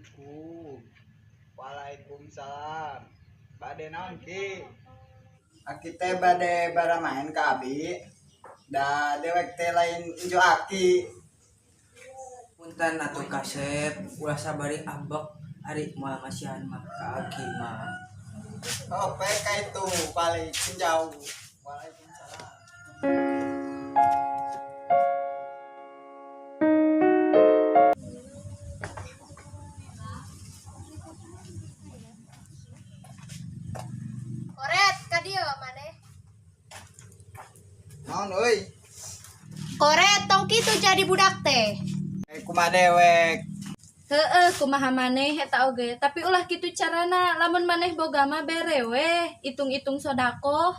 Assalamualaikum. Waalaikumsalam. Bade naon, Ki? Aki teh bade baramaen ka abi. Da dewek teh lain injo aki. Punten atuh kasep, ulah sabari ambek ari moal masihan mah ka aki mah. Oh, PK itu balik jauh. Waalaikumsalam. Koret ka dieu maneh. Naon euy? Koret tong kitu jadi budak teh. Eh, kumaha dewek? Heeh, kumaha maneh eta oge, tapi ulah kitu carana, lamun maneh boga mah bere we, hitung-hitung sodakoh.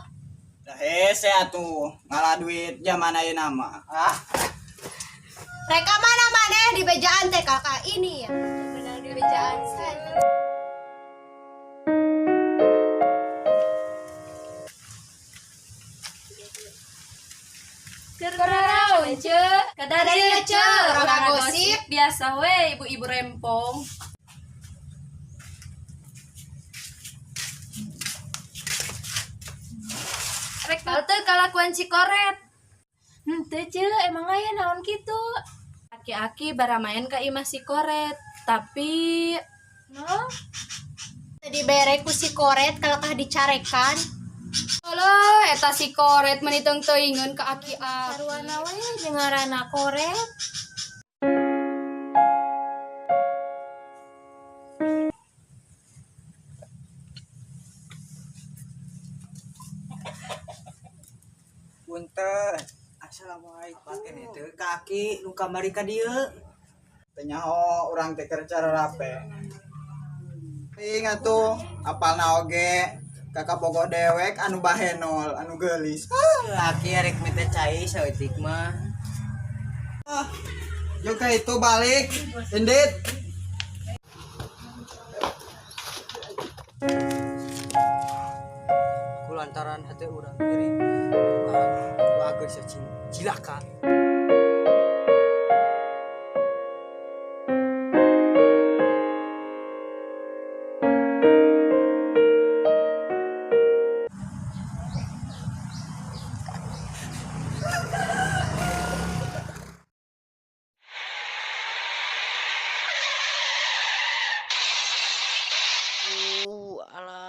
Dah hese atuh, ngalah duit zaman ayeuna mah. Ah, Rek ka mana maneh di bejaan teh kakak ini ya. Benar di bejaan saya. Keur naraon, Ceu? Kadarieu, Ceu, Urang urang gosip. Biasa we ibu-ibu rempong. Rek teu kalakuan si Koret. Henteu, Ceu, emang aya naon kitu? Aki-aki baramaen ka imah si Koret, tapi No? Dibere ku si Koret kalakah dicarekan. Alah, eta si Koret meni teuingeun ka aki-aki. Sarwana we jeung ngaranna Koret. Punten. Assalamualaikum. Paken itu ka aki nu kamari ka dieu. Teu nyaho urang teh keur cara rape. Ting atuh, apalna oge kakak bogoh dewek anu bahenol, anu geulis. Aki arek mete cai saeutik mah. Ah, juga itu balik, indit. Kulantaran hate urang diri ku ageus cilaka. Alah.